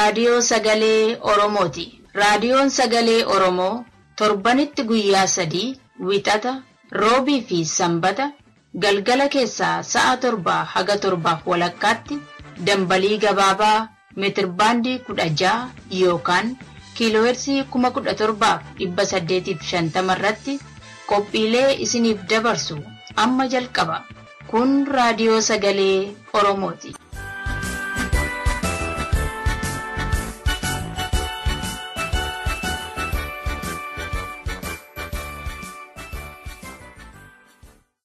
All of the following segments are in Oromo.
Raadiyoo Sagalee Oromooti. Raadiyoon Sagalee Oromoo torbanitti guyyaa 3, Wixata, Roobii fi Sanbata galgala keessaa sa'a 7 haga 7:30tti dambalii gabaabaa meetirbaandii 16 yookaan kiiloohertzii 17,850 irratti qophiilee isiniif dabarsu amma jalqaba. Kun Raadiyoo Sagalee Oromooti.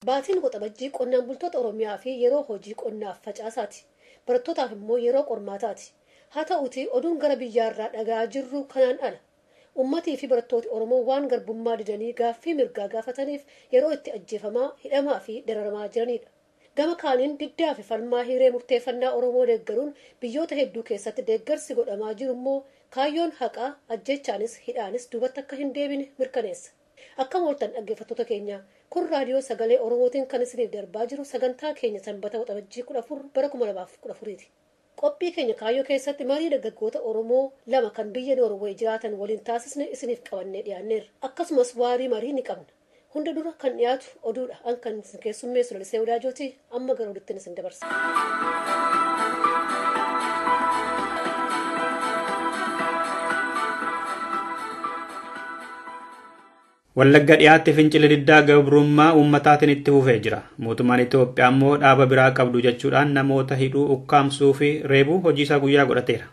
Baatiin Waxabajjii qonnaan bultoota Oromiyaa fi yeroo hojii qonnaaf facaasaati. Barattootaaf immoo yeroo qormaataati. Haa ta'uutii oduun gara biyyaarraa dhaga'aa jirru kanaan ala. Uummatii fi barattooti Oromoo waan garbummaa didanii gaaffii mirgaa gaafataniif yeroo itti ajjeefamaa, hidhamaa fi dararamaa jiranidha. Gama kaaniin diddaa fi falmaa hiree murteeffannaa Oromoo deeggaruun biyyoota hedduu keessatti deeggarsi godhamaa jiru immoo kaayyoon haqaa ajjechaanis hidhaanis duubatti akka hin deebine mirkaneessa. Akkam ooltan dhaggeeffattoota keenya, kun Raadiyoo Sagalee Oromootiin kan isiniif darbaa jiru sagantaa keenya Sanbata Waxabajjii 14 bara 2014ti. Qophii keenya kaayyoo keessatti marii dargaggoota Oromoo lama kan biyya Noorweey jiraatan waliin taasisne isiniif qabannee dhiyaanneerra. Akkasumas waarii marii ni qabna. Hunda dura kan dhiyaatu oduudha. An kan isin keessummeessu Lalisee Wadaajooti. Amma gara olitti isin dabarsa. Wallagga dhiyaatti fincila diddaa gabrummaa uummataatiin itti fufee jira. Mootummaan Itoophiyaa immoo dhaaba biraa qabdu jechuudhaan namoota hidhuu, ukkaamsuu fi reebuu hojii isaa guyyaa godhateera.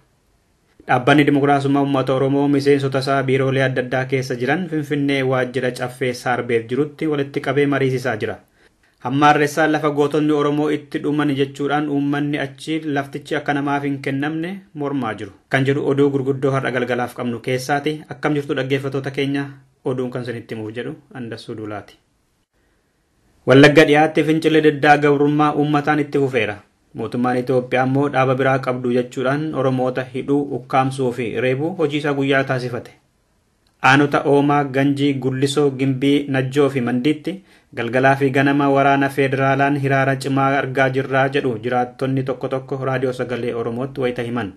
Dhaabbanni Dimokiraasummaa Uummata Oromoo miseensota isaa biiroolee adda addaa keessa jiran Finfinnee waajjira Caffee Saarbeef jirutti walitti qabee mariisisaa jira. Hammaarressaan lafa gootonni Oromoo itti dhuman jechuudhaan uummanni achi laftichi akka namaaf hin kennamne mormaa jiru. Kan jedhu oduu gurguddoo har'a galgalaaf qabnu keessaati. Akkam jirtu dhaggeeffattoota keenya, oduun kan isinitti himuuf jedhu Andassuu Duulaati. Wallagga dhiyaatti fincilli diddaa gabrummaa uummataan itti fufeera. Mootummaan Itoophiyaa immoo dhaaba biraa qabdu jechuudhaan Oromoota hidhuu, ukkaamsuu fi reebuu hojii isaa guyyaa taasifate. Aanota Oomaa, Ganjii, Gullisoo, Gimbii, Najjoo fi Mandiitti galgalaa fi ganama waraana federaalaan hiraara cimaa argaa jirraa jedhu jiraattonni tokko tokko Raadiyoo Sagalee Oromootti wayita himan.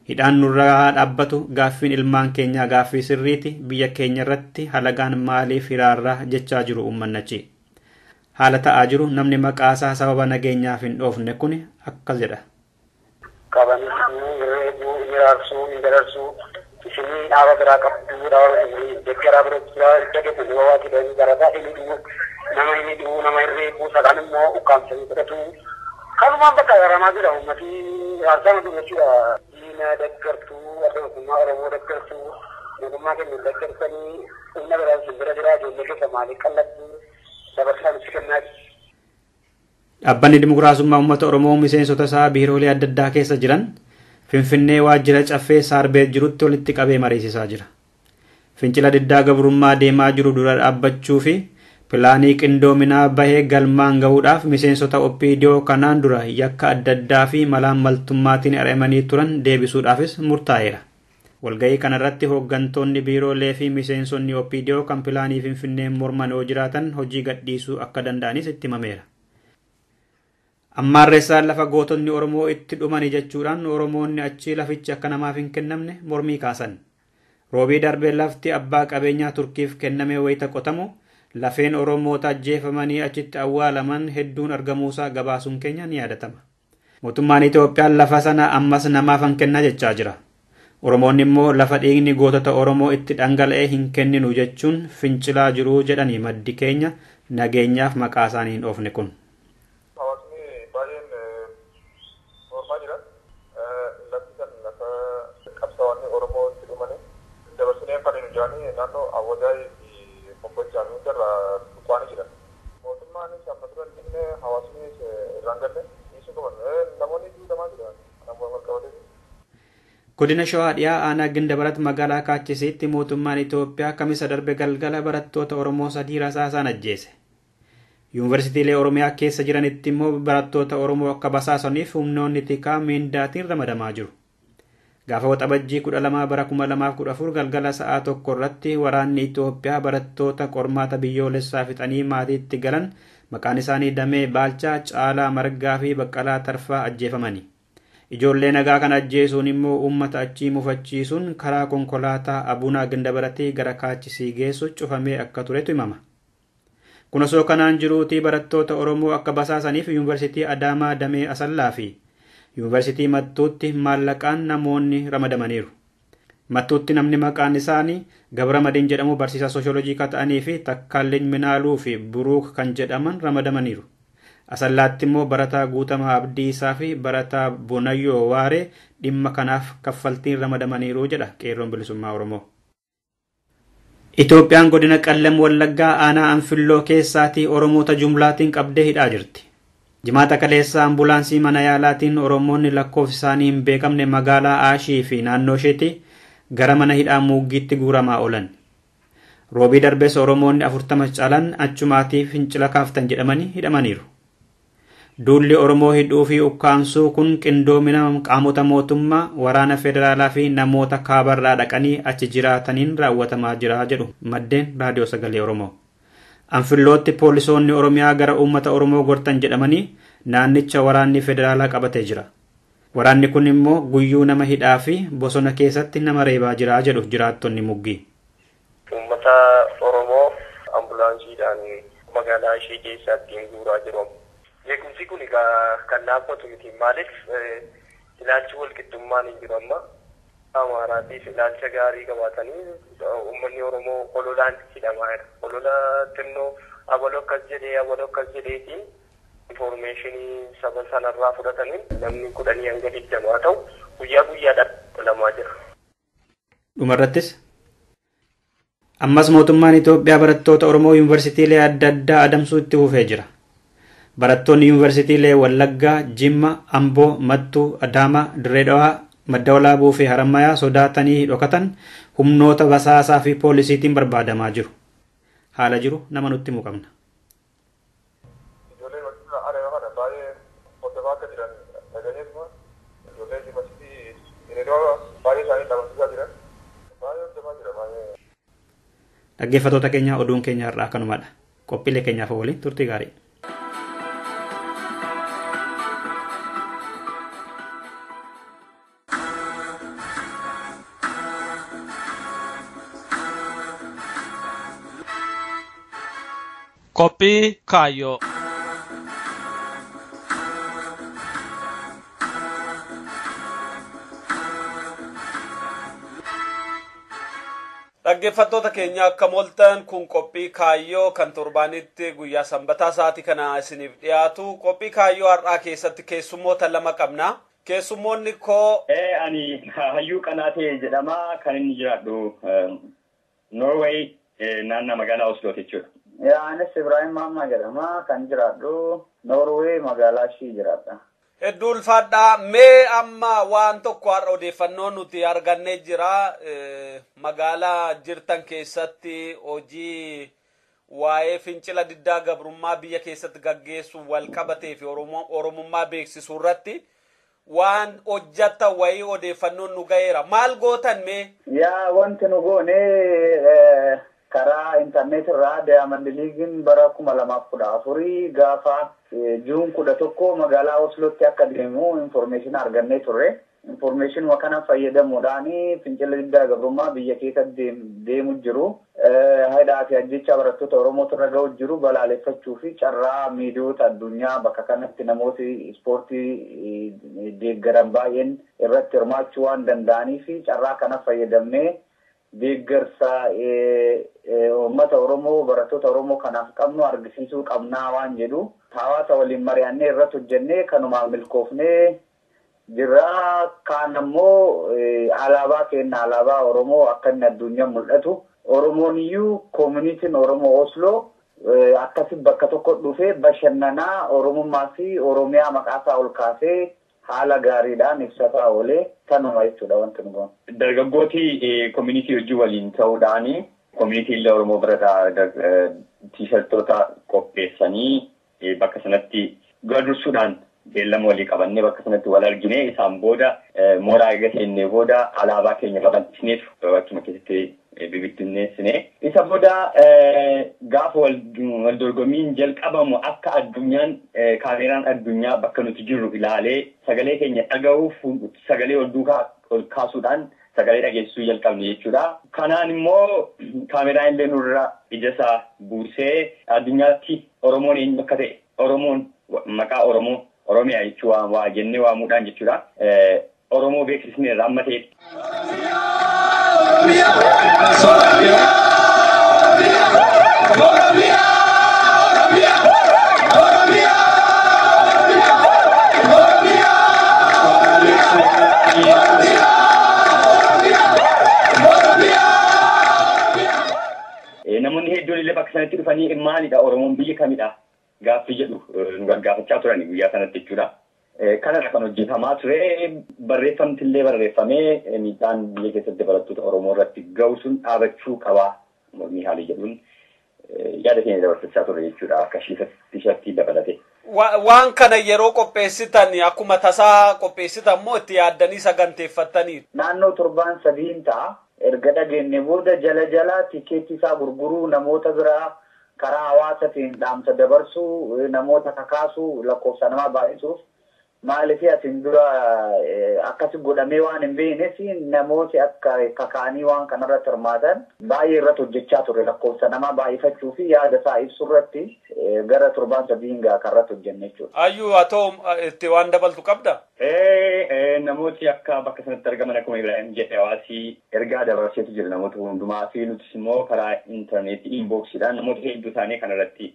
Hidhaan nurraa dhaabbatu, gaaffiin ilmaan keenyaa gaaffii sirriiti, biyya keenya irratti halagaan maaliif hiraarraa jechaa jiru uummanni achi. Haala ta'aa jiru namni maqaasaa sababa nageenyaaf hin dhoofne kun akkas jedha. Qabanii reebuu, hiraarsuu, hin dararsuu, isinii dhaaba biraa qabdu, dhaaba deeggaraa bira jira, dhaggeeffatu waa jedhanii barataa inni dhuu, nama inni dhuu, nama hin reebuu, sakaan immoo ukkaamsanii fudhatu. Kanumaan bakka hiraaramaa jira uummatii aarsaa matu jechuudha. Diina deeggartuu, adda bilisummaa Oromoo deeggartuu, mootummaa keenya deeggarsanii, humna biraa isin bira jira, ijoollee keessa maaliif qallattuu, dabarsaan itti kennaa. Dhaabbanni Dimokiraasummaa Uummata Oromoo miseensota isaa biiroolee adda addaa keessa jiran Finfinnee waajjira Caffee Saarbeet jirutti walitti qabee mariisisaa jira. Fincila diddaa gabrummaa deemaa jiru dura dhaabbachuu fi pilaanii qindoominaa bahee galmaan gahuudhaaf miseensota OPDO kanaan dura yakka adda addaa fi malaan maltummaatiin ari'amanii turan deebisuudhaafis murtaa'eera. Walga'ii kanarratti hooggantoonni biiroolee fi miseensonni OPDO kan pilaanii Finfinnee morman yoo jiraatan hojii gadhiisuu akka danda'anis itti himameera. Ammaarressaan lafa gootonni Oromoo itti dhumani jechuudhaan Oromoonni achi lafichi akka namaaf hin kennamne mormii kaasan. Roobii darbee lafti abbaa qabeenyaa Turkiif kenname wayita qotamu lafeen Oromoota ajjeefamanii achitti awwaalaman hedduun argamuusaa gabaasuun keenya ni yaadatama. Mootummaan Itoophiyaa lafa sana ammas namaaf hin kenna jechaa jira. Oromoonni immoo lafa dhiigni gootota Oromoo itti dhangala'ee hin kenninu jechuun fincilaa jiru jedhanii maddi keenya nageenyaaf maqaa isaanii hin dhoofne kun. Hawaasni baay'een mormaa jira. Lafti san lafa qabsaa'onni Oromoo itti dhumanii dabarsinee kan hin jaanii naannoo Awwadaayii fi Kombolchaa fi hundarraa buqqaanii jiran. Mootummaanis amma dura hin jenne, hawaasnis irraan galle dhiisuu qaban. Namoonni duudamaa jiran. Namoonni wal qabatee. Godina Shawaa dhiyaa aanaa Gindabarat magaalaa Kaachisiitti mootummaan Itoophiyaa kamisa darbe galgala barattoota Oromoo 3 rasaasaan ajjeese. Yuunivarsiitiilee Oromiyaa keessa jiranitti immoo barattoota Oromoo akka basaasaniif humnoonni tikaa miindaatiin ramadamaa jiru. Gaafa Waxabajjii 12 bara 2014 galgala sa'a 1 irratti waraanni Itoophiyaa barattoota qormaata biyyoolessaa fixanii maatiitti galan maqaan isaanii Damee Baalchaa, Caalaa Margaa fi Baqqalaa Tarfaa ajjeefamani. Ijoollee nagaa kan ajjeesuun immoo uummata achii mufachiisuun karaa konkolaataa Abunaa Gindabaratii gara Kaachisii geessu cufamee akka turetu himama. Kun osoo kanaan jiruutii barattoota Oromoo akka basaasaniif Yuunivarsiitii Adaamaa Damee Asallaa fi Yuunivarsiitii Mattuutti maallaqaan namoonni ramadamaniiru. Mattuutti namni maqaan isaanii Gabra Madiin jedhamu barsiisaa sooshoolojii kan ta'anii fi Takkaalleen Minaaluu fi Buruuk kan jedhaman ramadamaniiru. Asallaatti immoo barataa Guutamaa Abdiisaa fi barataa Bonayyoo Waaree dhimma kanaaf kaffaltiin ramadamaniiru jedha Qeerroon Bilisummaa Oromoo. Itoophiyaan godina Qallam Wallaggaa aanaa Anfilloo keessaatii Oromoota jumlaatiin qabdee hidhaa jirti. Jimaata kaleessa ambulaansii mana yaalaatiin Oromoonni lakkoofsi isaanii hin beekamne magaalaa Aashii fi naannoo isheetti gara mana hidhaa Muuggiitti guuramaa oolan. Roobii darbees Oromoonni 40 caalan achumaatii fincila kaaftan jedhamanii hidhamaniiru. Duulli Oromoo hidhuu fi ukkaamsuu kun qindoomina qaamota mootummaa, waraana federaalaa fi namoota kaabarraa dhaqanii achi jiraataniin raawwatamaa jira jedhu maddeen Raadiyoo Sagalee Oromoo. Anfillootti poolisoonni Oromiyaa gara uummata Oromoo gortan jedhamanii naannicha waraanni federaalaa qabatee jira. Waraanni kun immoo guyyuu nama hidhaa fi bosona keessatti nama reebaa jira jedhu jiraattonni Muggii. Uummata Oromoo ambulaansiidhaan magaalaa ishee keessatti guuraa jiru. Beekumsi kun egaa kan dhaabbatu miti. Maaliif ilaalchi walqixxummaan hin jiru amma. Amaaraatiif ilaalcha gaarii qabaatanii uummanni Oromoo ololaan hidhamaa jira. Olola xinnoo abaloo akkas jedhee abaloo akkas jedheetiin infoormeeshinii saba sanarraa fudhatanii namni 10 hanga 20 ta'u guyyaa guyyaadhaan olamaa jira. Dhumarrattis ammas mootummaan Itoophiyaa barattoota Oromoo yuunivarsiitiilee adda addaa adamsuu itti fufee jira. Barattoonni yuunivarsiitiilee Wallaggaa, Jimma, Amboo, Mattuu, Adaamaa, Dirree Dhawaa, Madda Walaabuu fi Harammayaa sodaatanii dhokatan humnoota basaasaa fi poolisiitiin barbaadamaa jiru. Haala jiru nama nutti himuu qabna. Ijoollee yuunivarsiitii Adaamaa kana baay'ee hordofaa akka jiran dhageenyeetuma ijoollee yuunivarsiitii Dirree Dhawaa baay'ee isaanii dhabamsiisaa jiran. Baay'ee hordofaa jira baay'ee. Dhaggeeffattoota keenya oduun keenya har'aa kanumadha. Qophiilee keenyaaf waliin turtii gaarii. Qophii kaayyoo. Dhaggeeffattoota keenya akka mooltan kun qophii kaayyoo kan torbaanitti guyyaa sanbataa sa'aatii kana isiniif dhiyaatu. Qophii kaayyoo har'aa keessatti keessummoota lama qabna. Keessummoonni koo. Ani Hayyuu Qanaatee jedhama. Kan inni jiraadhu Norway naannoo magaalaa Oslo jechuudha. Anis Ibrahim Maammaa jedhama. Kan jiraadhu Norway magaalaa ishii jiraadha. Hedduu ulfaadhaa. Mee amma waan tokko har'a odeeffannoo nuti argannee jira. Magaalaa jirtan keessatti hojii waa'ee fincila diddaa gabrummaa biyya keessatti gaggeessu wal qabatee fi Oromummaa beeksisuu irratti waan hojjetan wayii odeeffannoon nu ga'eera. Maal gootan mee? Yaa wanti nu goone karaa intarneet irraa Diamond League'n bara 2014 gaafa Juun 11 magaalaa Oslootti akka deemu information argannee turre. Information kana fayyadamuudhaan fincila diddaa gabrummaa biyya keessa deemu jiru. Hidhaa fi ajjeechaa barattoota Oromootu irra ga'u jiru balaaleffachuu fi carraa miidiyoota addunyaa bakka kanatti namooti ispoortii deeggaran baay'een irratti hirmaachuu waan danda'anii fi carraa kana fayyadamnee deeggarsa uummata Oromoo barattoota Oromoo kanaaf qabnu argisiisuu qabnaa waan jedhu hawaasa waliin mari'annee irratti hojjennee kanumaan milkoofnee jirra. Kaan ammoo alaabaa keenya alaabaa Oromoo akka inni addunyaa mul'atu Oromoon iyyuu koomunitiin Oromoo Osloo akkasi bakka tokko dhufee bashannanaa Oromummaa fi Oromiyaa maqaasaa ol kaasee haala gaariidhaan ibsataa oolee kanuma jechuudha wanti nu goone. Dargaggooti koomunitii hojii waliin ta'uudhaan koomunitii illee Oromoo bira tiishartoota qopheessanii bakka sanatti dura dursuudhaan beellama walii qabannee bakka sanatti wal argine isaan booda mooraa eega seennee booda alaabaa keenya babal'isneef achuma keessatti bibittinneessine. Isa booda gaafa wal dorgommiin jalqabamu akka addunyaan kaameraan addunyaa bakka nuti jirru ilaalee sagalee keenya dhaga'uuf sagalee ol duukaa ol kaasuudhaan sagalee dhageessisuu jalqabne jechuudha. Kanaan immoo kaameraan illee nurra ija isaa buusee addunyaatti Oromoon eenyu akka ta'e Oromoon maqaa Oromoo Oromiyaa jechuu waa jennee waamuudhaan jechuudha. Oromoo beeksisneerra amma ta'e. Namoonni hedduun illee bakka sanatti dhufanii maalidha Oromoon biyya kamidha gaaffii jedhu nu gaggaafachaa turan guyyaa sanatti jechuudha. Kanarra kan hojjetamaa ture barreeffamti illee barreeffamee miidhaan biyya keessatti barattoota Oromoo irratti ga'u sun dhaabachuu qabaa mormii haalii jedhuun yaada keenya dabarsachaa ture jechuudha akka tishartii dabalate. Waan kana yeroo qopheessitan akkuma tasaa qopheessitan moo itti yaaddanii saganteeffattanii? Naannoo torbaan sadiin ta'a. Erga dhageenye booda jala jala tikeetii isaa gurguruu namoota biraa karaa hawaasatiin dhaamsa dabarsuu namoota kakaasuu lakkoofsa namaa baay'isuuf maaliif asin dura akkas godhamee waan hin beeknes namooti akka kakaanii waan kanarratti hirmaatan baay'ee irratti hojjechaa ture lakkoofsa namaa baay'ifachuu fi yaada isaa ibsuu irratti gara torbaan sadiin gaa kanarratti hojjenne jechuudha. Ayyuu haa ta'u itti waan dabaltu qabda? Namooti akka bakka sanatti argaman akkuma Ibrahim jedhe hawaasi ergaa dabarseetu jira namoota hundumaa fi nutis immoo karaa intarneetii inboksiidhaan namoota hedduu isaanii kanarratti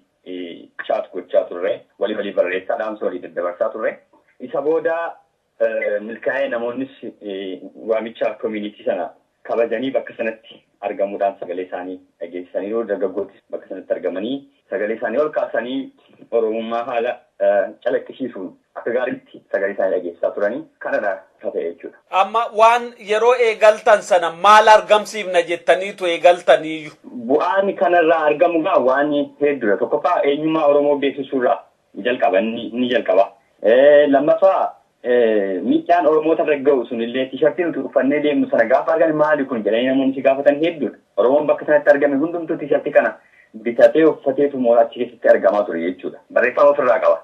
chaat gochaa turre walii walii barreessaa dhaamsa walii daddabarsaa turre. Isa booda milkaa'ee namoonnis waamicha koominiitii sana kabajanii bakka sanatti argamuudhaan sagalee isaanii dhageessisaniiru. Dargaggootis bakka sanatti argamanii sagalee isaanii ol kaasanii Oromummaa haala calaqqisiisuun akka gaariitti sagalee isaanii dhageessisaa turanii kanadha akka ta'e jechuudha. Amma waan yeroo eegaltan sana maal argamsiifna jettaniitu eegaltaniiyyu? Bu'aan kanarraa argamu gaa waan hedduudha. Tokkoffaa eenyummaa Oromoo beeksisuurraa jalqaba ni jalqaba. Lammaffaa miidhaan Oromoota irra ga'u sunillee tishartii nuti uffannee deemnu sana gaafa argan maali kun jedhanii namoonni si gaafatan hedduudha. Oromoon bakka sanatti argame hundumtuu tishartii kana bitatee uffateetu mooraa achi keessatti argamaa ture jechuudha. Barreeffama ofirraa qaba.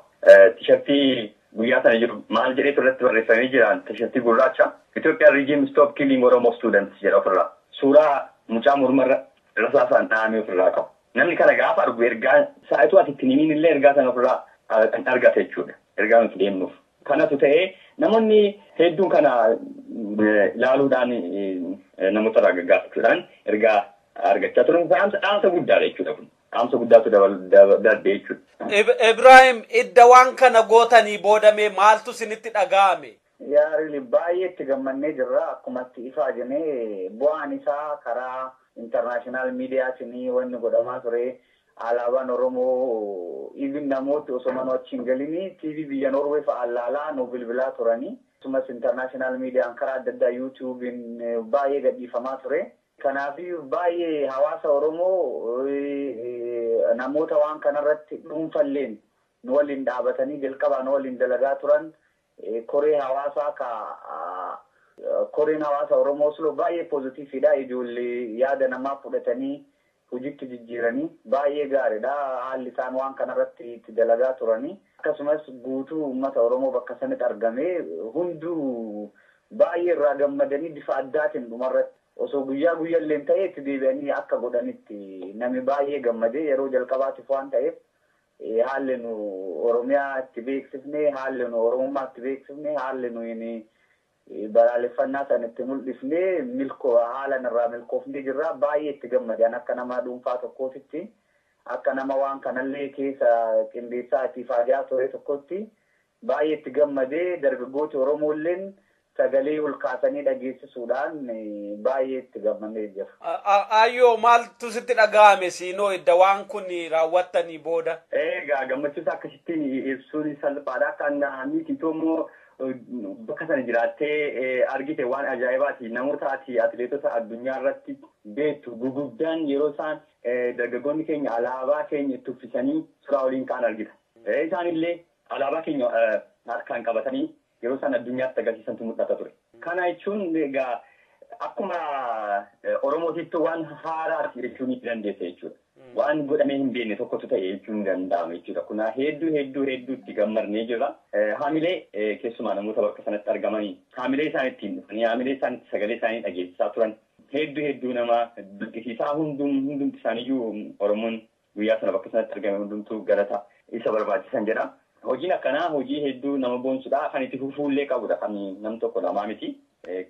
Tishartii guyyaa sana jiru maal jedheetu irratti barreeffamee jira tishartii gurraacha. Itoophiyaa regime stop killing Oromo students jedha ofirraa. Suuraa mucaa mormarra rasaasaan dhahamee ofirraa qaba. Namni kana gaafa argu ergaa saayituu ati ittiin himiin illee ergaa sana ofirraa kan argate jechuudha. Ergaa nuti deemnuuf. Kanatu ta'ee namoonni hedduun kana ilaaluudhaan namoota irraa gaggaafachuudhaan ergaa argachaa turan. Dhaamsa guddaadha jechuudha kun. Dhaamsa guddaatu darbe jechuudha. Ibrahim idda waan kana gootanii boodamee maaltu isinitti dhaga'ame? Yaarili baay'ee itti gammannee jirra. Akkuma itti ifaa jennee bu'aan isaa karaa intarnaashinaal miidiyaatiin wanni godhamaa ture. Alaabaan Oromoo even namooti osoo mana achi hin galini TV biyya Norway fa'aa laalaa nu bilbilaa turanii. Akkasumas intarnaashinaal miidiyaan karaa adda addaa yuutuubiin baay'ee gadhiifamaa ture. Kanaaf baay'ee hawaasa Oromoo namoota waan kanarratti dhuunfalleen nu waliin dhaabatanii jalqabaa nu waliin dalagaa turan koree hawaasaa ka koreen hawaasa Oromoo Osloo baay'ee poozitiividha. Ijoollee yaada namaa fudhatanii hojiitti jijjiiranii baay'ee gaariidha. Haalli isaan waan kanarratti itti dalagaa turanii. Akkasumas guutuu uummata Oromoo bakka sanatti argamee hunduu baay'ee irraa gammadanii bifa addaatiin dhumarratti osoo guyyaa guyyaallee ta'ee itti deebi'anii akka godhanitti namni baay'ee gammadee yeroo jalqabaatiif waan ta'eef haalli nu Oromiyaa itti beeksifne, haalli nu Oromummaa itti beeksifne, haalli nu balaaleffannaa sana itti mul'ifne milkoo haalan irraa milkoofnee jirra. Baay'ee itti gammadan akka nama dhuunfaa tokkootitti akka nama waan kanallee keessa qindeessaa itti ifaajaa ture tokkotti baay'ee itti gammadee dargaggooti Oromoolleen sagalee ol kaasanii dhageessisuudhaan baay'ee itti gammadee jira. Ayyoo maaltu sitti dhaga'ame siinoo idda waan kun raawwattanii booda? Egaa gammachuusaa akkasittiin ibsuun salphaadha. Kan miti immoo bakka sana jiraattee argite waan ajaa'ibaati. Namoota ati atileetota addunyaa irratti beektu guguddaan yeroo isaan dargaggoonni keenya alaabaa keenya itti uffisanii suuraa waliin ka'an argita. Isaanillee alaabaa keenya harkaan qabatanii yeroo isaan addunyaatti agarsiisantu mul'ata ture. Kana jechuun egaa Akkuma Oromootitti waan haaraa jechuun ni dandeessa jechuudha. Waan godhamee hin beekne tokkotu ta'e jechuun ni danda'ama jechuudha. Kun hedduu hedduu hedduutti gammadnee jirra. Haamilee keessumaa namoota bakka sanatti argamanii haamilee isaan ittiin dhufanii haamilee isaan sagalee isaanii dhageessisaa turan hedduu hedduu nama dinqisiisaa hundumti isaaniiyyuu Oromoon guyyaa sana bakka sanatti argame hundumtuu galata isa barbaachisan jedha. Hojiin akkanaa hojii hedduu nama boonsudha. Kan itti fufuullee qabudha. Kan nam tokko lamaa miti.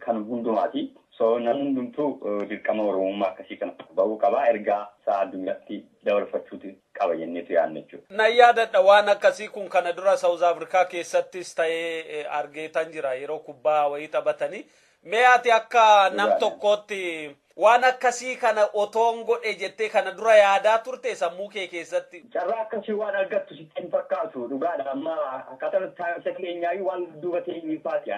Kan hundumaati. So namni hundumtuu dirqama Oromummaa akkasii kana bahuu qaba. Ergaa isaa addunyaatti dabarfachuutu qaba jenneetu yaadna jechuudha. Na yaadadha waan akkasii kun kana dura South Africa keessattis ta'ee argeetan jira yeroo kubbaa wayii taphatanii. Mee ati akka nam tokkootti waan akkasii kana otoon godhe jettee kana dura yaadaa turte sammuu kee keessatti. Carraa akkasii waan argattu sitti hin fakkaatu dhugaadha. Amma akkaataa taa'umsa keenyaayyuu waan duuba teenyee faati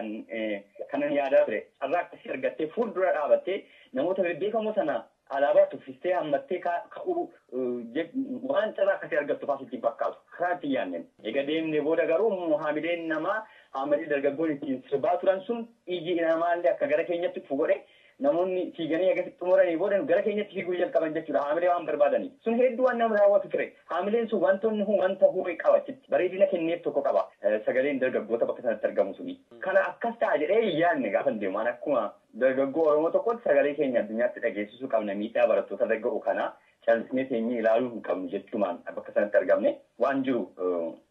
kanan yaadaa ture. Carraa akkasii argattee fuuldura dhaabattee namoota bebbeekamoo sana alaabaa tuffistee hammattee ka'uu waan carraa akkasii argattu fa'aa sitti hin fakkaatu. Karaa itti yaadne. Egaa deemnee booda garuu haamileen namaa haamilee dargaggoon ittiin sirbaa turan sun iji namaallee akka gara keenyatti dhufu godhe namoonni fiiganii egaa xumuranii booda gara keenyatti fiiguu jalqaban jechuudha. Haamilee waan barbaadaniif. Sun hedduu waan nama raawwatu ture. Haamileen sun wantoonni wanta huree qaba achitti. Bareedina kenneef tokko qaba. Sagaleen dargaggoota bakka sanatti argamu suni. Kana akkas ta'a jedhee hin yaadne gaafa deemu. Waan akkuma dargaggoo Oromoo tokkotti sagalee keenya addunyaatti dhageessisuu qabna miidhaa barattoota dargagoo kana callisnee teenyee ilaaluu hin qabnu jechuumaan bakka sanatti argamne waan jiru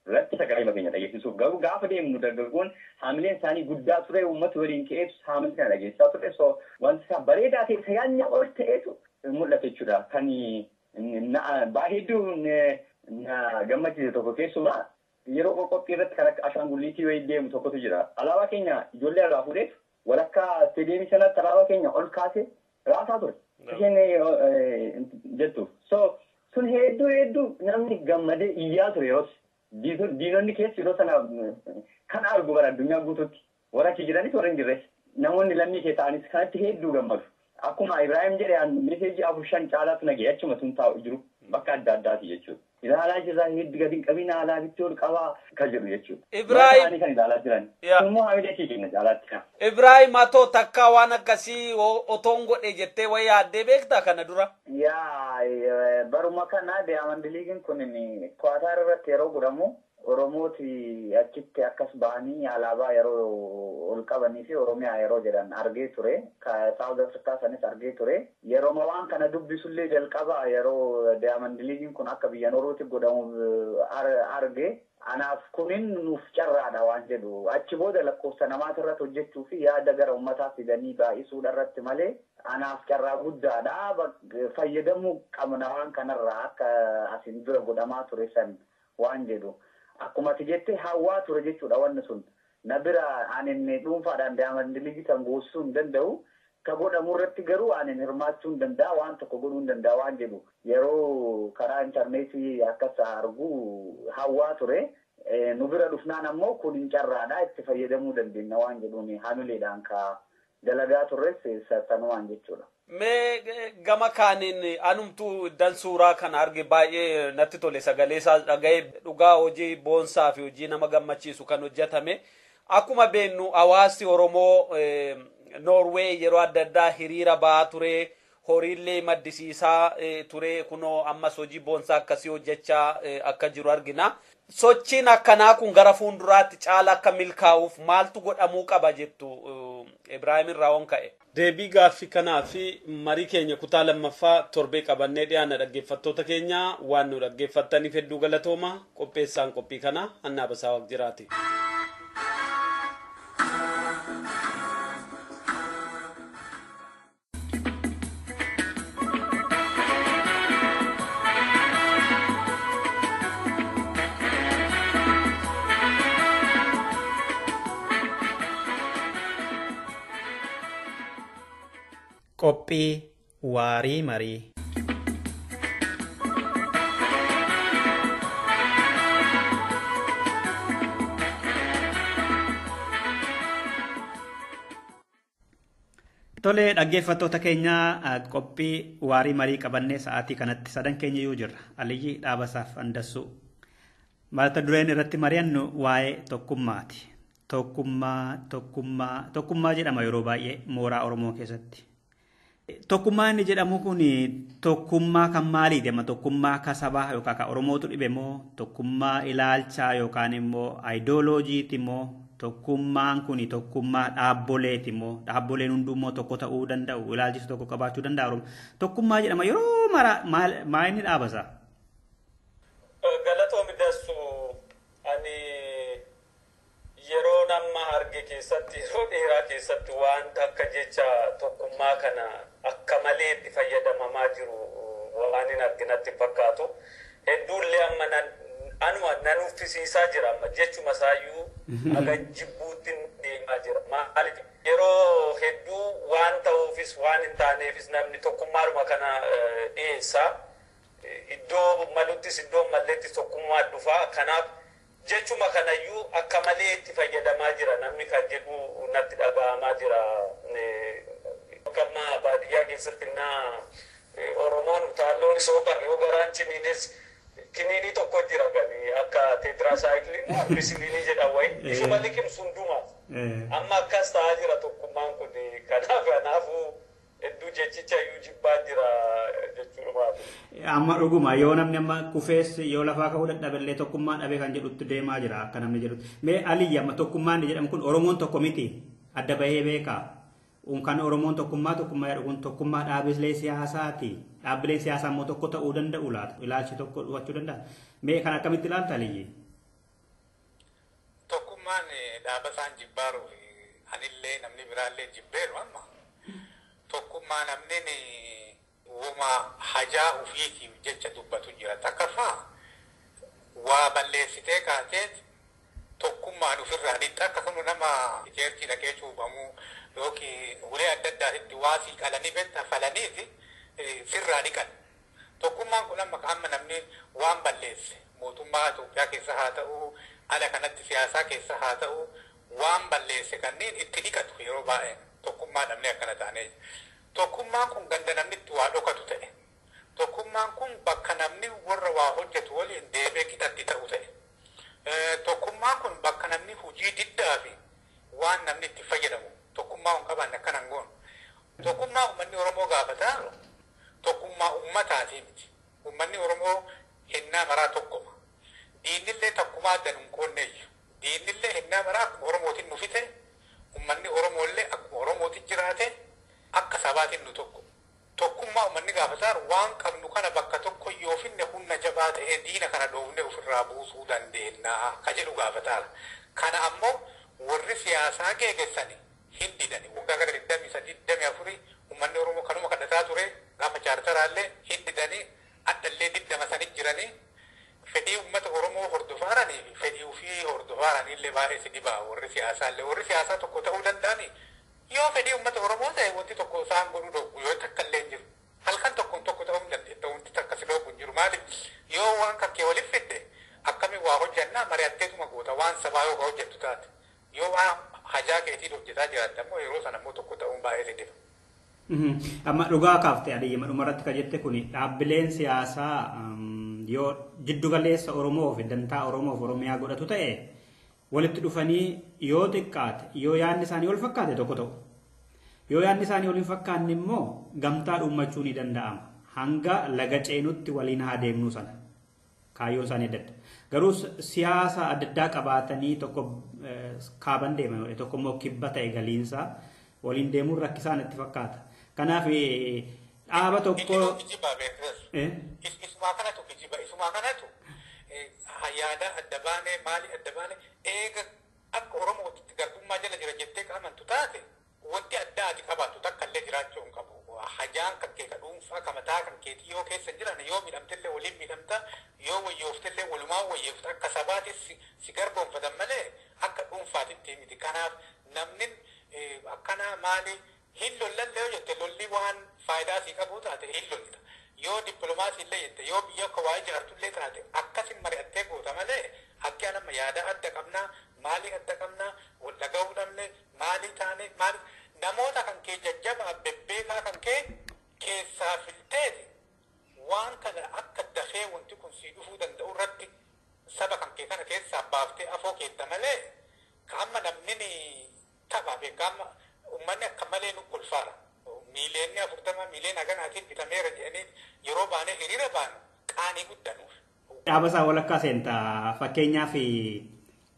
irratti sagalee keenya dhageessisuuf garuu gaafa deemnu dargaggoon haamileen isaanii guddaa ture uummata waliin ka'eetu haamilee kana dhageessisaa ture so wanti isaa bareedaa ta'e yaadni ol ta'eetu mul'ata jechuudha. Kan baay'ee na gammachiise tokko keessumaa yeroo qophii irratti kan akka ashaangulliitii wayii deemu tokkotu jira. Alaabaa keenya ijoollee irraa fuudheef walakkaa isteediyeemii sanatti alaabaa keenya ol kaasee raasaa ture. Isheen jettu. So sun hedduu hedduu namni gammadee iyyaa ture yeroos. Diinonni keessi yeroo sana kan argu bara addunyaa guutuutti warra achi jiranis warra hin jirres namoonni lammii kee ta'anis kanatti hedduu gammadu. Akkuma Ibrahim jedhe meseejii 4-5 caalaatu nagee achuma sun taa'u jiru bakka adda addaati jechuudha. Ilaalaa jirraa hedduu gadi hin qabin alaabitti ol qabaa kan jedhu jechuudha. Ibrahim kan ilaalaa jiran. Immoo haamilee kee kenna caalaatti. Ibrahim atoo takka waan akkasii otoon godhe jettee wayii yaaddee beektaa kana dura? Yaa baruma kana Diamond League kun Qatar irratti yeroo godhamu Oromooti achitti akkas ba'anii alaabaa yeroo ol qabanii fi Oromiyaa yeroo jedhan argee ture. South Africa sanis argee ture. Yeroo waan kana dubbisullee jalqaba yeroo Diamond League kun akka biyya Noorweetti godhamu arge. Anaaf kunin nuuf carraadha waan jedhu. Achi booda lakkoofsa namaati irratti hojjechuu fi yaada gara uummataa fidanii baay'isuudha irratti malee anaaf carraa guddaadha. Fayyadamuu qabna waan kanarraa akka asin dura godhamaa ture san waan jedhu. Akkuma ati jette hawwaa ture jechuudha wanni sun. Na bira anin dhuunfaadhaan Diamond League kan goosisuu hin danda'u. Ka godhamu irratti garuu anin hirmaachuu hin danda'a waan tokko godhuu hin danda'a waan jedhu. Yeroo karaa intarneetii akkas argu hawwaa ture. Nu bira dhufnaan ammoo kun hin carraadha itti fayyadamuu dandeenya waan jedhuun haamileedhaan ka dalagaa turres sanumaan jechuudha. Mee gama kaaniin anumtuu iddan suuraa kana arge baay'ee natti tole sagalee isaa dhaga'ee dhugaa hojii boonsaa fi hojii nama gammachiisu kan hojjetame. Akkuma beennu hawaasni Oromoo Noorwee yeroo adda addaa hiriira ba'aa ture, horiillee maddisiisaa ture, kunoo ammas hojii boonsaa akkasii hojjechaa akka jiru argina. Sochiin akkanaa kun gara fuulduraatti caala akka milkaa'uuf maaltu godhamuu qaba jettu Ibrahim irraa on ka'e. Deebii gaaffii kanaa fi marii keenya kutaa lammaffaa torbee qabannee dhiyaanna dhaggeeffattoota keenya waan nu dhaggeeffattaniif hedduu galatooma. Qopheessaan qophii kanaa Annaa Basaa Waqjiraati. Qophii waarii marii. Tolee dhaggeeffattoota keenyaa qophii waarii marii qabannee sa'aatii kanatti sadan keenya iyyuu jirra. Aliyyi Dhaabasaaf Andassuu. Mata dureen irratti mari'annu waa'ee tokkummaati. Tokkummaa, tokkummaa, tokkummaa jedhama yeroo baay'ee mooraa Oromoo keessatti. Tokkummaa inni jedhamu kun tokkummaa kan maaliiti? Amma tokkummaa akka sabaa yookaan kan Oromootu dhibe moo tokkummaa ilaalchaa yookaan immoo aayidooloojiiti moo tokkummaan kun tokkummaa dhaabboleeti moo dhaabboleen hundummoo tokko ta'uu danda'u ilaalchisa tokko qabaachuu danda'a Oromoo. Tokkummaa jedhama yeroo mara maa inni dhaabasa? Galatoomi Dassu, ani yeroo nama arge keessatti yeroo dheeraa keessatti wanta akka jecha tokkummaa kana akka malee itti fayyadamamaa jiru waan hin arginatti hin fakkaatu. Hedduullee amma anuma nan uffisiisaa jira amma jechuma isaayyuu haga jibbuutti deemaa jira. Maaliif yeroo hedduu waan ta'uufis waan hin taaneefis namni tokkummaadhuma kana dhiyeessa. Iddoo maluttis iddoo malleettis tokkummaa dhufa. Kanaaf jechuma kanayyuu akka malee itti fayyadamaa jira namni kan jedhu natti dhaga'amaa jira. Akka amma baadiyyaa keessatti innaa Oromoon utaalloon isoo yoo garaan ciniinis kiniinii tokko jira gani akka teetiraasaayikilii ampicilliinii jedhan wayi isuma liqimsu hundumaaf. Amma akkas ta'aa jira tokkummaan kun kanaafuu hedduu jechicha iyyuu jibbaa jira jechuudha. Amma dhuguma yoo namni amma kufees yoo lafaa ka'uu dadhaballee tokkummaa dhabee kan jedhutti deemaa jira akka namni jedhutti. Mee Aliyyi amma tokkummaan inni jedhamu kun Oromoon tokko miti adda bahee beekaa. Kan Oromoon tokkummaa tokkummaa jedhu kun tokkummaa dhaabbilee siyaasaati. Dhaabbileen siyaasaa immoo tokko ta'uu danda'u laata? Ilaalchi tokko dhufachuu danda'a. Mee kan akkamitti ilaalta Aliyyi? Tokkummaan dhaaba isaan jibbaaru anillee namni biraallee jibbeeru amma. Tokkummaa namni wuma hajaa ufiitiif jecha dubbatu jira. Takkaffaa waa balleessitee kaateet tokkummaan ofirraa dhitta akkasuma nama jeertii dhaqee cuuphamuu yookiin ulee adda addaatitti waasii qalanii beektaa falaniiti sirraa dhiqan. Tokkummaan kun amma amma namni waan balleesse mootummaa Itoophiyaa keessa haa ta'u ala kanatti siyaasaa keessa haa ta'u waan balleesse kanneen itti dhiqatu yeroo baay'ee tokkummaa dhabnee akkana taanee. Tokkummaan kun ganda namni itti waa dhokatu ta'e. Tokkummaan kun bakka namni warra waa hojjetu waliin deebee qixatti ta'u ta'e. Tokkummaan kun bakka namni hojii diddaa fi waan namni itti fayyadamu tokkummaa hin qabaanne akkana hin goonu. Tokkummaa uummanni Oromoo gaafataa tokkummaa uummataatii miti. Uummanni Oromoo hennaa maraa tokkuma. Diinillee takkumaa addan hin qoonneeyyu. Diinillee hennaa maraa akkuma Oromootiin nu fite, uummanni Oromoollee akkuma Oromootiin jiraate akka sabaatiin nu tokko. Tokkummaa uummanni gaafataa waan qabnu kana bakka tokko yoo finne humna jabaa ta'ee diina kana dhoofne ofirraa buusuu dandeenya ka jedhu gaafataara. Kana ammoo warri siyaasaa geegessani hin didani. Waggaa gara 23, 24 uummanni Oromoo kanuma kadhataa ture gaafa chaartaraallee hin didanii addallee diddama sanii jiranii fedhii uummata Oromoo hordofaaranii fi fedhii ofii hordofaaranii illee baay'ee si dhibaa warri siyaasaallee warri siyaasaa tokko ta'uu danda'anii yoo fedhii uummata Oromoo ta'e wanti tokko isaan godhuu dhoobu yoo takka illee hin jiru. Halkan tokkoon tokko ta'uu hin dandeetta wanti takka si dhoobu hin jiru maaliif yoo waan kan kee waliif fidde akkamiin waa hojjannaa mari'atteetuma goota waan sabaa yoo hojjettu taate yoo waan hajaa keetiin hojjetaa jiraatte ammoo yeroo sana ammoo tokko ta'uun baay'ee si dhiba. Amma dhugaa kaaftee Aliyyi dhumarratti kan jette kun dhaabbileen siyaasaa yoo jiddugaleessa Oromoo fi dantaa Oromoo fi Oromiyaa godhatu ta'e walitti dhufanii yoo xiqqaate yoo yaadni isaanii wal fakkaate tokko ta'u. Yoo yaadni isaanii wal hin fakkaanne immoo gamtaa dhuummachuu ni danda'ama. Hanga laga ceenutti waliin haa deemnu sana. Kaayyoon isaanii adda adda. Garuu siyaasa adda addaa qabaatanii tokko kaaban deeman tokko immoo kibba ta'e galiinsaa waliin deemuun rakkisaan itti fakkaata. Kanaaf dhaaba tokko. Isumaa kanatu kijiba. Isumaa kanatu yaada adda baanee maali adda baanee eega akka Oromootti garbummaa jala jira jettee amantu taate wanti adda ati qabaattu takka illee jiraachuu hin qabu. Hajaan kan kee ka dhuunfaa ka mataa kan keetii yoo keessa jiran yoo miidhamtellee waliin miidhamta yoo wayyooftellee walumaan wayyoofta akka sabaatis si garboonfatan malee akka dhuunfaatitti miti. Kanaaf namni akkana maali hin lollallee yoo jette lolli waan faayidaa sii qabu taate hin lolta. Yoo dippiloomaasii illee jette yoo biyya akka waa ijaartullee taate akkasin mari'attee goota malee akki anamma yaada adda qabnaa maalii adda qabnaa wal dhaga'uu dhabne maalii taane maali namoota kan kee jajjabaa bebbeekaa kan kee keessaa filteeti waan kana akka dafee wanti kun sii dhufuu danda'u irratti saba kan kee kana keessaa baaftee afoo keetta malee ka amma namni tapha beekaa amma uummanni akka malee nu kolfaara. Miiliyoonni 40 miiliyoona haganaatiin bitameera jedhanii yeroo baanee hiriira baanu qaanii guddanuuf. Dhaaba isaa walakkaa seentaa fakkeenyaaf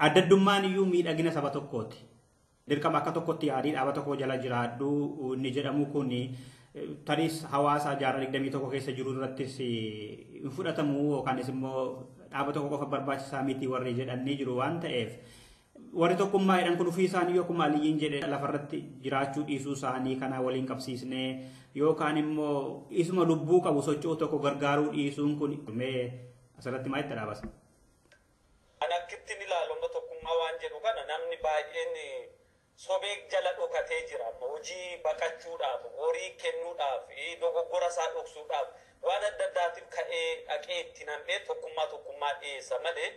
adda addummaan iyyuu miidhagina saba tokkooti. Dirqama akka tokkotti yaadii dhaaba tokko jala jiraadhu inni jedhamu kun taris hawaasa jaarraa 21 keessa jiru irrattis hin fudhatamu yookaanis immoo dhaaba tokko qofa barbaachisaa miti warri jedhanii jiru waan ta'eef warri tokkummaa jedhan kun ofii isaanii yookaan Aliyyiin jedhe lafarratti jiraachuu dhiisuu isaanii kana waliin qabsiisnee yookaan immoo isuma lubbuu qabu socho'u tokko gargaaruu dhiisuun kun mee asirratti maal itti dhaabasa? Ani akkittiin ilaalu amma tokkummaa waan jedhu kana namni baay'een sobee jala dhokatee jira. Amma hojii baqachuudhaaf, horii kennuudhaaf, dogoggora isaa dhoksuudhaaf waan adda addaatiif ka'ee dhaqee itti nam'ee tokkummaa tokkummaa dhiyeessa malee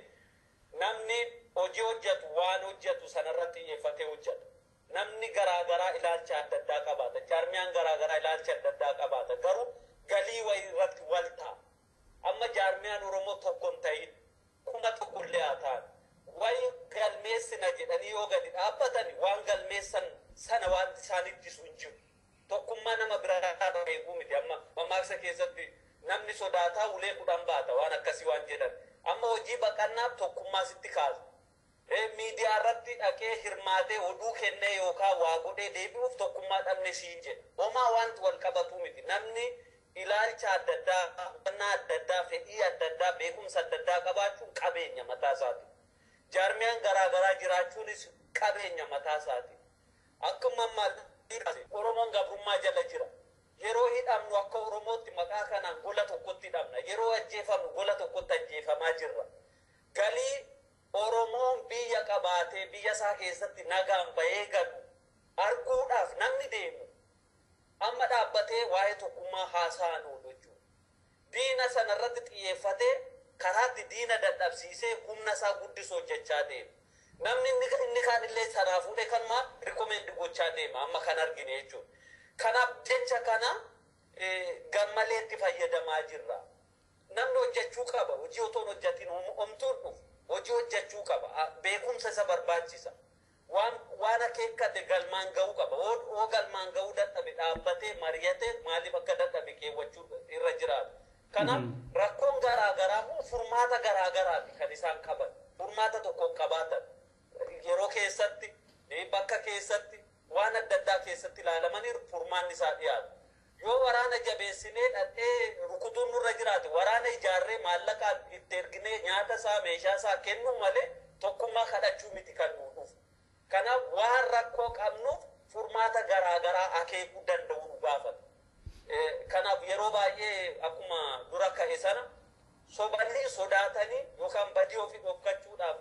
namni hojii hojjetu waan hojjetu sanarratti xiyyeeffatee hojjeta. Namni garaagaraa ilaalcha adda addaa qabaata. Jaarmiyaan garaagaraa ilaalcha adda addaa qabaata. Garuu galii wayii irratti wal ta'a. Amma jaarmiyaan Oromoo tokko hin ta'in kuma tokko illee haa ta'an. Wayi galmeessina jedhanii yoo gadi dhaabbatan waan galmeessan sana waan isaan ittisu hin jiru. Tokkummaa nama biraa eeguu miti. Amma mammaaksa keessatti namni sodaataa ulee 10 baata waan akkasii waan jedhan. Amma hojii baqannaaf tokkummaa sitti kaasa. Miidiyaa irratti dhaqee hirmaatee oduu kennee yookaan waa godhee deebi'uuf tokkummaa dhabne siin jedha. Homaa wanti wal qabatu miti. Namni ilaalcha adda addaa, hubannaa adda addaa, fedhii adda addaa, beekumsa adda addaa qabaachuun qabeenya mataa isaati. Jaarmiyaan garaagaraa jiraachuunis qabeenya mataa isaati. Akkuma ammaa Oromoon gabrummaa jala jira. Yeroo hidhamnu akka Oromootti maqaa kanaan gola tokkotti hidhamna. Yeroo ajjeefamnu gola tokkotti ajjeefamaa jirra. Galii Oromoon biyya qabaatee biyya isaa keessatti nagaan bahee galu arguudhaaf namni deemu amma dhaabbatee waa'ee tokkummaa haasa'an oolu jechuudha. Diina sanarratti xiyyeeffatee karaatti diina dadhabsiisee humna isaa guddisu hojjechaa deema. Namni inni kaan illee sanaa fuudhee kanumaa rikomendi gochaa deema amma kan argine jechuudha. Kanaaf jecha kana gammaleetti fayyadamaa jirra. Namni hojjechuu qaba. Hojii otoo hin hojjetin homtuun dhufu. Hojii hojjechuu qaba. Beekumsa isa barbaachisa. Waan akeekkate galmaan ga'uu qaba. Oo galmaan ga'uu dadhabe dhaabbatee mari'atee maaliif akka dadhabe keewwachuu irra jiraata. Kanaaf rakkoon garaagaraa immoo furmaata garaagaraati kan isaan qaban. Furmaata tokko hin qabaatan. Yeroo keessatti, bakka keessatti, waan adda addaa keessatti ilaalamanii furmaanni isaa dhiyaata. Yoo waraana jabeessinee dhadhee rukutuun nurra jiraate waraana ijaarree maallaqa itti erginee nyaata isaa meeshaa isaa kennuu malee tokkummaa kadhachuu miti kan nuu dhufu. Kanaaf waan rakkoo qabnuuf furmaata garaagaraa akeekuu danda'u nu gaafata. Kanaaf yeroo baay'ee akkuma dura ka'e sana sobanii sodaatanii yookaan badii ofii dhokkachuudhaaf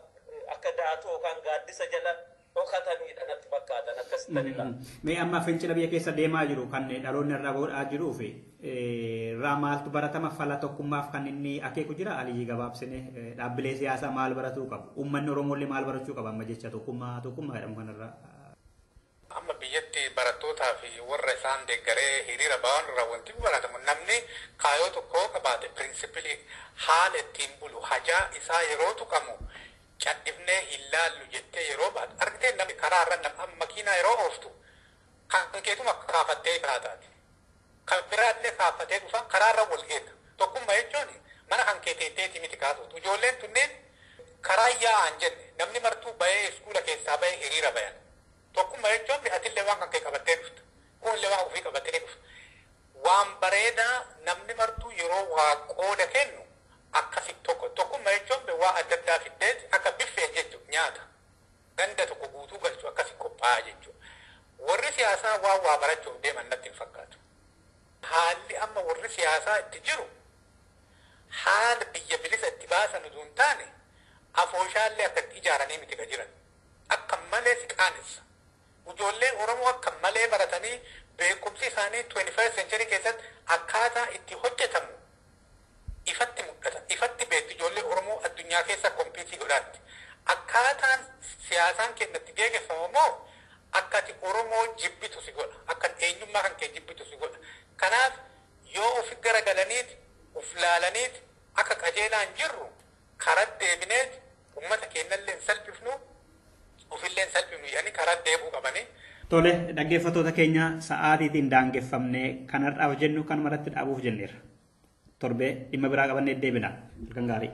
akka daatoo yookaan gaaddisa jala dhokatanidha natti fakkaatan akkasitti ilaala. Mee amma fincila biyya keessa deemaa jiru kan dhaloonni irraa godhaa jiruu fi irraa maaltu baratama fala tokkummaaf kan inni akeeku jira Aliyyi gabaabsine dhaabbilee siyaasaa maal baratuu qabu? Uummanni Oromooillee maal barachuu qaba amma jecha tokkummaa tokkummaa jedhamu kanarraa? Amma biyyatti barattootaa fi warra isaan deeggaree hiriira ba'an irraa wanti baratamu namni kaayoo tokko qabaate pirinsipilii haala ittiin bulu hajaa isaa yeroo tuqamu cadhifnee hin laallu jettee yeroo baatu argitee namni karaa irra nama makiinaa yeroo ooftu kan keetuma kaafattee kaataati. Kan biraallee kaafatee dhufa karaa irra wal geeta. Tokkummaa jechuun mana kan kee teetteeti miti kaasuutu. Ijoolleen tunneen karaa yaa'an jenne namni martuu bahee iskuula keessaa bahee hiriira bayan. Tokkummaa jechuun atillee waan kan kee qabattee dhufta. Kunillee waan ofii qabattee dhufa. Waan bareedaa namni martuu yeroo waa qooda kennu akkasi tokko tokkummaa jechuun waa adda addaa fiddeet akka biffee jechuudha nyaata. Ganda tokko guutuu galchu akkasi qophaa'aa jechuudha. Warri siyaasaa waan waa barachuuf deeman natti hin fakkaatu. Haalli amma warri siyaasaa itti jiru haala biyya bilisa itti baasan utuu hin taane afooshaallee akka itti ijaaranii miti ka jiran. Akka malee si qaanessa. Ijoolleen Oromoo akka malee baratanii beekumsi isaanii 21st century keessatti akkaataa itti hojjetamu ifatti mul'ata. Ifatti beektu ijoollee Oromoo addunyaa keessa kompiitii godhaatti. Akkaataan siyaasaan keenyatti geggeeffamu immoo akka ati Oromoo jibbitu si godha. Akka eenyummaa kan kee jibbitu si godha. Kanaaf yoo ofi garagalaniit, of laalaniit akka qajeelaan jirru karaa deebineet uummata keenyallee hin salphifnu ofillee hin salphifnu jedhanii karaa deebuu qabanii. Tole, dhaggeeffattoota keenya, sa'aatiitiin daangeffamnee kan har'aaf jennu kan maratti dhaabuuf jenneerra. Torbee dhimma biraa qabannee deebina. Halkan gaarii.